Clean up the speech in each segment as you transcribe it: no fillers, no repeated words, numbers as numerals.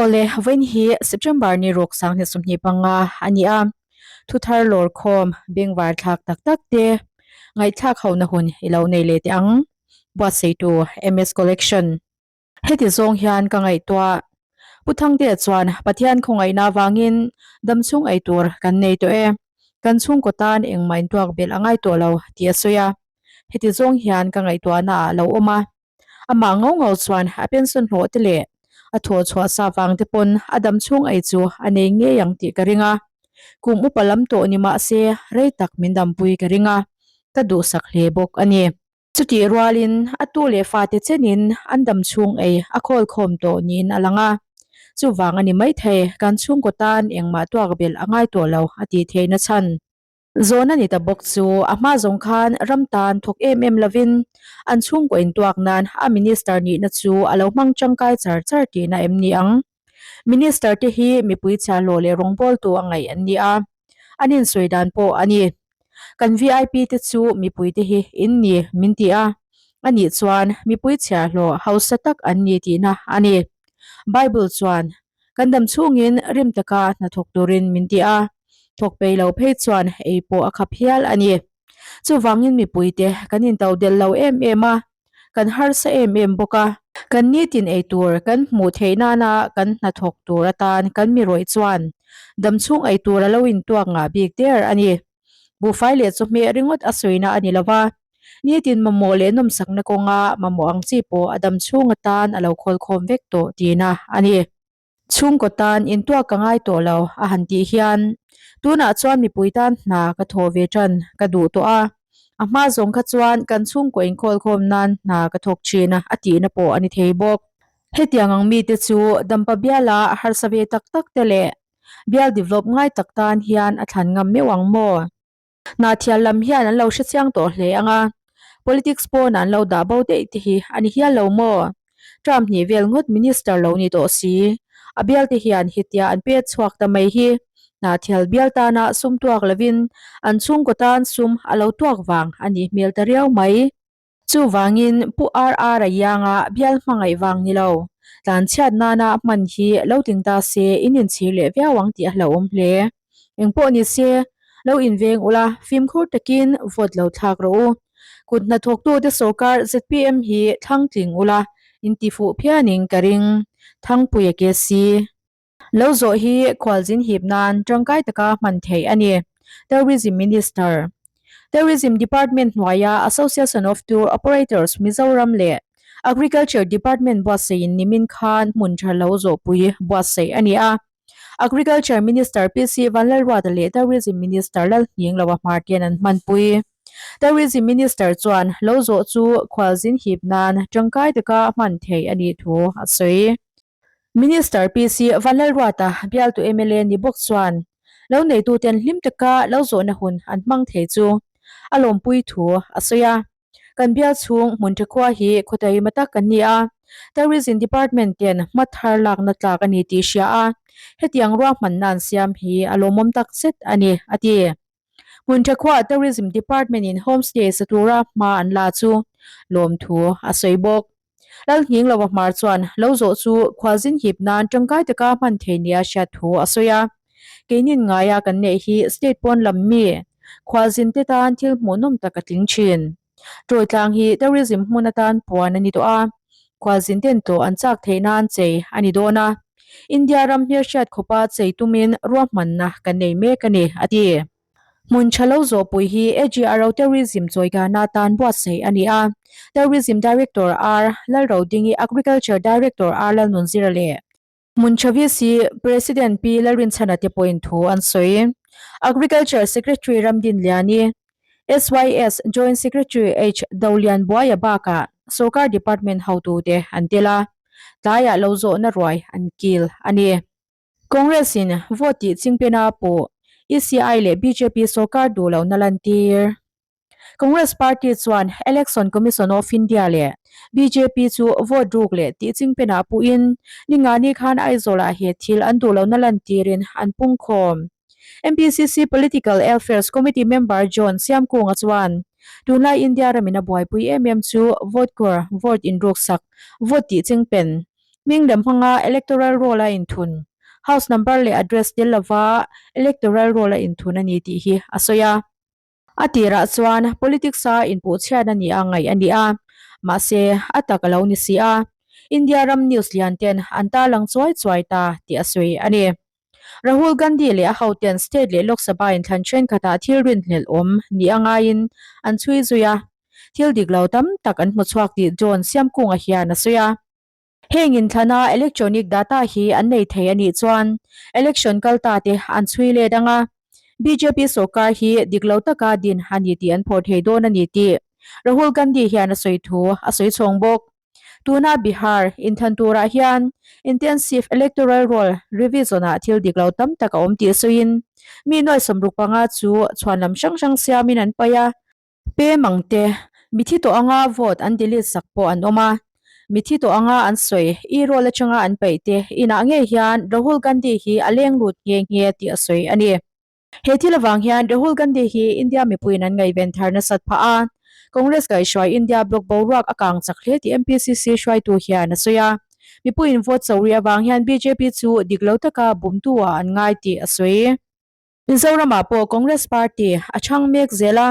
Awle, vawiin hi September ni ruk 2025 a ni a, thuthar lawr khawm bengvar thlak tak tak te ngaihthlak hona hun i lo nei leh teh ang. Buatsaihtu MS Collection. Heti zawng hian ka ngaihtuah. Pu Thangtea chuan Pathian khawngaihna avangin damchhung ei tur kan nei tawh e. Kan chhungkaw tan engmah intuak belh a ngai tawh lo tih a sawi a. Heti zawng hian ka ngaihtuahna ah a lo awm a. Amah ngau ngau chuan a pension hlawh te leh a thawh chhuah sa vang te pawn a damchhung ei chu a nei ngei ang tih ka ring a. Kum upa lam tawh ni mah se rei tak min dampui ka ring a, ka duhsak hle bawk a ni. Chutih rualin a tu leh fate chenin an dam chhung ei a khawl khawm tawh niin a lang a. Chuvang a ni maithei kan chhungkaw tan engmah tuak belh a ngai tawh lo a tih theihna chhan. Zawn a ni ta bawk chu a hma zawng khan ram tan thawk em em lovin an chhungkaw intuak nan a minister nihna chu a lo hmang tangkai char char tihna em ni ang? Minister te hi mipui chhiahhlawh leh rawngbawltu a ngaih an ni a, an insawi dan pawh a ni. Kan VIP te chu mipui te hi in ni min ti a, a nih chuan mipui chhiahhlawh hausa tak an ni tihna a ni. Bible chuan kan dam chhungin rim taka hnathawk turin min ti a, thawk peih lo phei chuan ei pawh a khap hial a ni. Chuvangin mipuite kan intodelh lo em em a, kan harsa em em bawk a. Kan nitin ei tur kan hmuh theih nana kan hnathawk tur atan kan mi rawih chuan damchhung ei tur a lo intuak ngah bik der a ni. Buhfai leh chawhmeh ringawt a sawina a ni lo va, nitin mamawh leh nawmsakna kawnga mamawh ang chi pawh a damchhung atan a lo khawlkhawm vek tawh tihna a ni. Chhungkaw tan intuak ka ngai tawh lo a han tih hian tunah chuan mipui tan hna ka thawh ve tan ka duh tawh a, a hma zawng kha chuan kan chhungkaw inkhawlkhawm nan hna ka thawk thin a a tihna pawh a ni thei bawk. Hetiang ang mite chu Dampa biala harsa ve tak tak te leh bial develop ngai tak tan hian a thlan ngam meuh ang maw? Hnahthial lam hian an lo hre chiang tawh hle ang a, politics pawnah an lo dah bo daih te hi a ni hial lo maw? Term hnih vel ngawt minister lo ni tawh si, a bial te hian hetia an pet chhuak ta mai hi Hnahthial bial tana sum tuak lovin an chhungkaw tan sum a lo tuak vang a nih hmel ta riau mai. Chuvangin Pu RR a ianga bial hmangaih vang ni lo, tlanchhiat nana hman hi lo tling ta se in inchhir leh viau ang tih a hlauhawm hle. Engpawh ni se, lo inveng ula, fimkhur takin vote lo thlak rawh u. Kut hnathawktute sorkar zpm hi thlang tling ula, intifuh phianin ka ring. Thangpuia KC. Lo zawh hi khualzin hip nan tangkai taka hman theih a ni, Tourism Minister. Tourism Department hnuaia Association of Tour Operators Mizoram leh Agriculture Department buatsaihin nimin khan hmun tha lo zawhpui buatsaih a ni a. Agriculture Minister PC Vanlalruata leh Tourism Minister Lalhninglova Hmartian an hmanpui. Tourism Minister chuan lo zawh chu khualzin hip nan tangkai taka hman theih a nih thu a sawi. Minister PC Vanlalruata bialtu mla ni bawk chuan lo neituten hlim taka lo zawhna hun an hmang thei chu a lawmpui thu a sawi a. Kan bial chhung hmun tha khua hi khawtaima tak kan ni a, Tourism Department ten hma thar lakna tlak a ni tih hria a, hetiang ruahmanna an siam hi a lawmawm tak zet a ni, a ti. Hmun tha khuaah Tourism Department in homestay sa tura hma an la chu lawmthu a sawi bawk. Lalhning Lova Hmar chuan lo zawh chu khualzin hip nan tangkai taka hman thei nia hriat thu a sawi a. Keinin ngaia kan neih hi state pawn lam mi khualzin te tan thil hmuhnawm tak a tling thin. Tawitlang hi tourism hmun atan puan a ni tawh a, khualzin ten tawh an chak theih nan chei a ni dawn a. India ram hmelhriat khawpa chei tumin ruahmanna kan nei mek a ni, a ti. Hmun tha lo zawhpui hi AGRO Tourism chawikana tan buatsaih a ni a. Tourism Director R Lalrodingi, Agriculture Director R Lalnunzira leh Hmun tha VC President Pi Lalrinchhana te pawhin thu an sawi. Agriculture Secretary Ramdinliani, SYS Joint Secretary H Dolianbuaia bakah sorkar department hotute an tel a, tlaiah lo zawhna ruai an kil a ni. Congress in vote tih chingpena pawh ECI leh bjp sorkar duh lohna lantir. Congress party chuan Election Commission of India leh bjp chu vote ruk leh tih chingpena puhin Ningani khan Aizawl-ah he thil an duh lohna lantirin an pungkhawm. MPCC Political Affairs Committee member John Siamkunga chuan tunlai India ramin a buaipui em em chu vote kur, vote inruksak, vote tih chingpen. Hming lem hmanga electoral roll a inthun, house number leh address tel lova electoral roll a inthun a ni tih hi a sawi a. A tirah chuan politics a inpuhchhiat a ni a ngaih a ni a, mahse a tak a lo ni si a, India ram news lian ten an tarlang chuai chuai ta tih a sawi a ni. Rahul Gandhi leh a hoten state leh Lok Sabha inthlan thenkhatah thil rinhlelh awm ni a ngaiin an chhui zui a, thil dik lo tam tak an hmu chhuak tih John Siamkunga hian a sawi a. Heng inthlana electronic data hi an nei thei a nih chuan election kal ta te an chhui let ang a, bjp sawrkar hi dik lo taka din a ni tih an phawrh thei dawn a ni tih Rahul Gandhi hian a sawi thu a sawi chhawng bawk. Tuna Bihar inthlan turah hian Intensive Electoral Roll Revision-ah thil dik lo tam tak a awm tih sawiin mi nuai 65 chu chhuanlam hrang hrang siamin an paih a. Pem ang te, mithi tawh anga vote an delete sak pawh an awm a, mithi tawh anga an sawi e-roll atanga an paih te inah ngei hian Rahul Gandhi hi a leng lut nghe nghe tih a sawi a ni. He thil avang hian Rahul Gandhi hi India mipuiin an ngaihven thar nasat phah a, Congress kaihhruai India bloc boruak a kang chak hle tih MPCC hruaitu hian a sawi a. Mipuiin vote cho rih avang hian bjp chu dik lo taka bumtu ah an ngai tih a sawi. Mizoramah pawh Congress party a chhang mek zel a,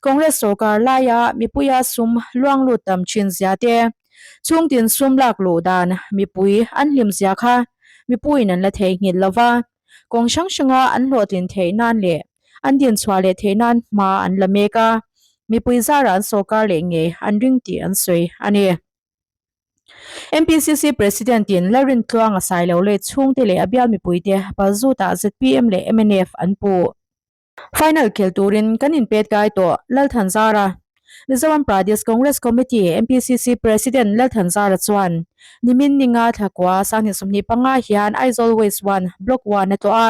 Congress sorkar laia mipuia sum luang lut tam thin zia te, chhungtin sum lak luh dan mipui an hlim zia kha mipuiin an la theihnghilh lo va, kawng hrang hranga an hlawhtlin theih nan leh an dinchhuah leh theih nan hma an la mek a, mipui zarah an sorkar leh ngei an ring tih an sawi a ni. MPCC President in Lalrintluang a sai lo leh chhungte leh a bial mipuite palzutah zpm leh mnf an puh. Final khel turin kan inpet kai tawh Lalthanzara. Mizoram Pradesh Congress Committee, MPCC, President Lalthanzara chuan nimin ninga thlakua 2025 hian Aizawl West 1, Block 1 a tlawh a.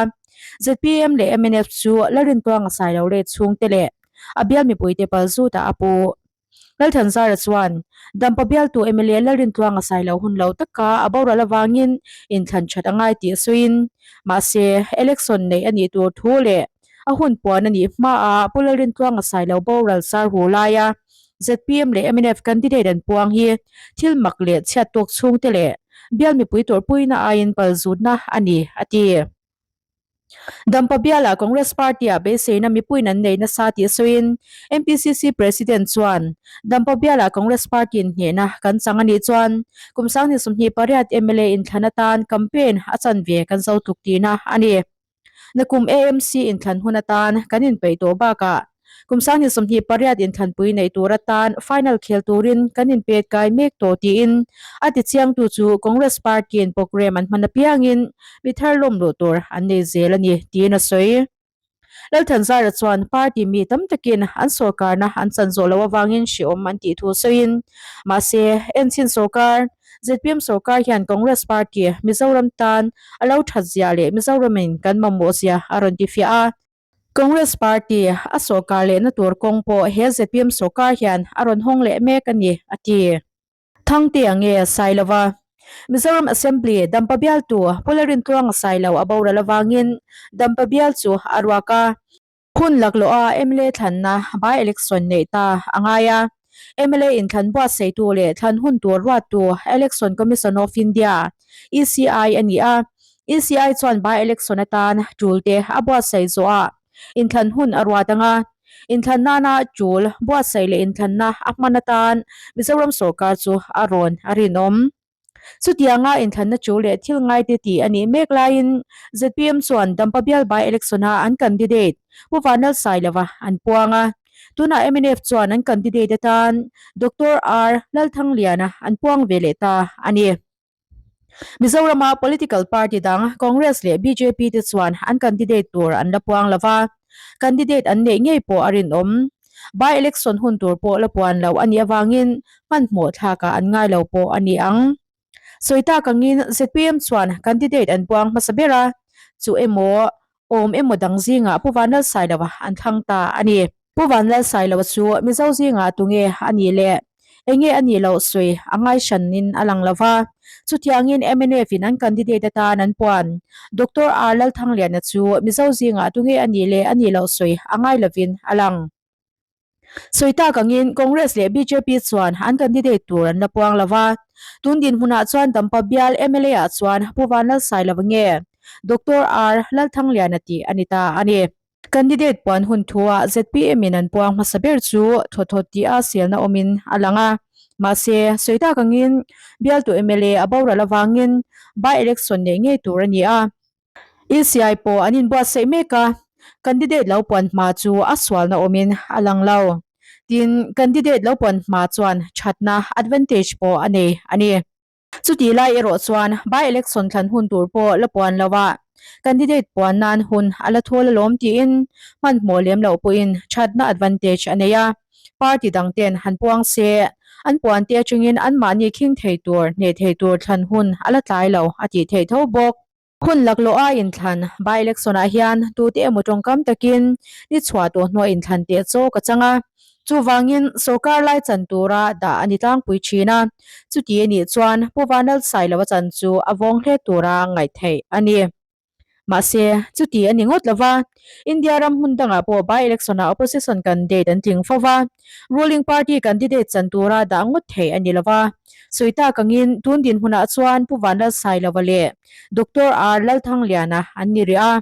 Zpm leh mnf chu Lalrintluang a sai lo leh chhungte leh a bial mipuite palzutah a puh. Lalthanzara chuan, Dampa bialtu mla Lalrintluanga sai lo hun lo taka a boral avangin inthlan that a ngai tih a sawiin, mahse, election neih a nih tur thu leh a hun puan a nih hmaah Pu Lalrintluanga sai lo boral sar hu laia zpm leh mnf candidate an puang hi thil mak leh chhiat tawk chhungte leh bial mipui tawrhpuina aiin palzutna a ni, a ti. Dampa bialah Congress Party-ah beiseina mipuiin an nei nasa tih sawiin MPCC President chuan, Dampa bialah Congress Party-in hnehna kan chang a nih chuan kum 2028 mla inthlan atan campaign a chanve kan zo tluk tihna a ni. Nakum AMC inthlan hun atan kan inpeih tawh bakah Kum 2028 inthlanpui neih tur atan final khel turin kan inpet kai mek tawh tiin a tichiangtu chu Congress Party-in programme an hman apiangin mi thar lawm luh tur an nei zel a ni tiin a sawi. Lalthanzara chuan party mi tam takin an sorkarna an chan zawh loh avangin hrehawm an tih thu sawiin mahse enchhin sorkar zpm sorkar hian Congress Party Mizoram tan a lo that zia leh Mizoramin kan mamawh zia a rawn tifiah a. Congress Party a sawrkar lehna tur kawng pawh he zpm sawrkar hian a rawn hawng leh mek a ni, a ti. Thangtea nge Sailova? Mizoram Assembly Dampa bialtu Pu Lalrintluanga Sailo a boral avangin Dampa bial chu a ruak a. Hun laklawha mla thlanna by-election neih ta a ngai a. Mla inthlan buatsaihtu leh thlan hun tur ruattu Election Commission of India, ECI, a ni a. ECI chuan by-election atan tul te a buatsaih zawhah inthlan hun a ruat ang a. Inthlan nana tul buatsaih leh inthlanna a hman atan Mizoram sorkar chu a rawn a rinawm. Chutianga inthlanna tul leh thil ngaite tih a nih mek laiin zpm chuan Dampa bial by-election-a an candidate Pu Vanlalsailova an puang a. Tunah mnf chuan an candidate atan Doctor R Lalthangliana an puang ve leh ta a ni. Mizorama political party dang Congress leh bjp te chuan an candidate tur an la puang lo va, candidate an neih ngei pawh a rinawm. By-election hun tur pawh la puan lo a nih avangin hmanhmawh thlakah an ngai lo pawh a ni ang. Sawi tak angin zpm chuan candidate an puang hmasa ber a, chu emaw awm emaw dang zingah Pu Vanlalsailova an thlang ta a ni. Pu Vanlalsailova chu Mizo zingah tunge a nih leh enge a nih loh sawi a ngai hranin a lang lo va. Chutiangin mnf in an candidate atan an puan Doctor R Lalthangliana chu Mizo zingah tunge a nih leh a nih loh sawi a ngai lovin a lang. Sawi tak angin Congress leh bjp chuan an candidate tur an la puang lo va, tun dinhmunah chuan Dampa bial mla ah chuan Pu Vanlalsailova nge Doctor R Lalthangliana tih a ni ta a ni. Candidate puan hun thuah zpm in an puang hmasa ber chu thawthawt tih a selna awmin a lang a. Mahse, sawi tak angin bialtu mla a boral avangin by-election neih ngei tur a ni a. ECI pawh an inbuatsaih mek a, candidate lo puan hma chu a sualna awmin a lang lo. Tin, candidate lo puan hma chuan thatna, advantage, pawh a nei a ni. Chutih lai erawh chuan by-election thlan hun tur pawh la puan lo a, candidate puan nan hun a la thawl alawm tiin hmanhmawh lem loh pawhin thatna advantage a nei a, party dang ten han puang se, an puan te atangin anmahni khing thei tur, hneh thei tur thlan hun a la tlai lo a tih theih tho bawk. Hun laklawh a inthlan by-election ah hian tute emaw tawngkam takin ni chhuah tawh hnuah inthlan teh chaw ka chang a, chuvangin sorkar lai chan tura dah a ni tlangpui thin a, chuti a nih chuan Pu Vanlalsailova chan chu a vawng hle tura ngaih theih a ni. Mahse, chuti a ni ngawt lova, India ram hmun dangah pawh by-election ah opposition candidate an tling fo va, ruling party candidate chan tura dah ngawt theih a ni lova, sawi tak angin tun dinhmunah chuan Pu Vanlalsailova leh Doctor R Lalthangliana an ni rih a.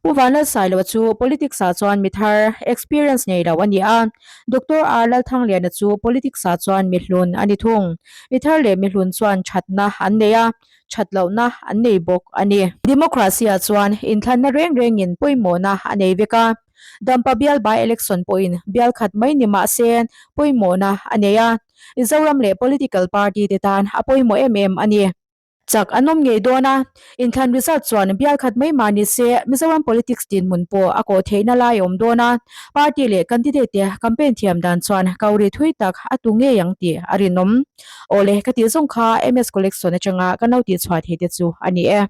Pu Vanlalsailova chu politics ah chuan mi thar, experience nei lo a ni a. Doctor R Lalthangliana chu politics ah chuan mi hlun a ni thung. Mi thar leh mi hlun chuan thatna an nei a, that lohna an nei bawk a ni. Democracy ah chuan inthlanna reng rengin pawimawhna a nei vek a. Dampa bial by-election pawhin bial khat mai ni mah se pawimawhna a nei a. Mizoram leh political party te tan a pawimawh em em a ni. Chak an awm ngei dawn a, inthlan result chuan bial khat mai mah ni se Mizoram politics dinhmun pawh a kawh theihna lai a awm dawn a, party leh candidate te campaign thiam dan chuan kauri thui tak a tu ngei ang tih a rinawm. Awle, ka tih zawng kha MS Collection atanga ka lo tihchhuah thei te chu a ni e.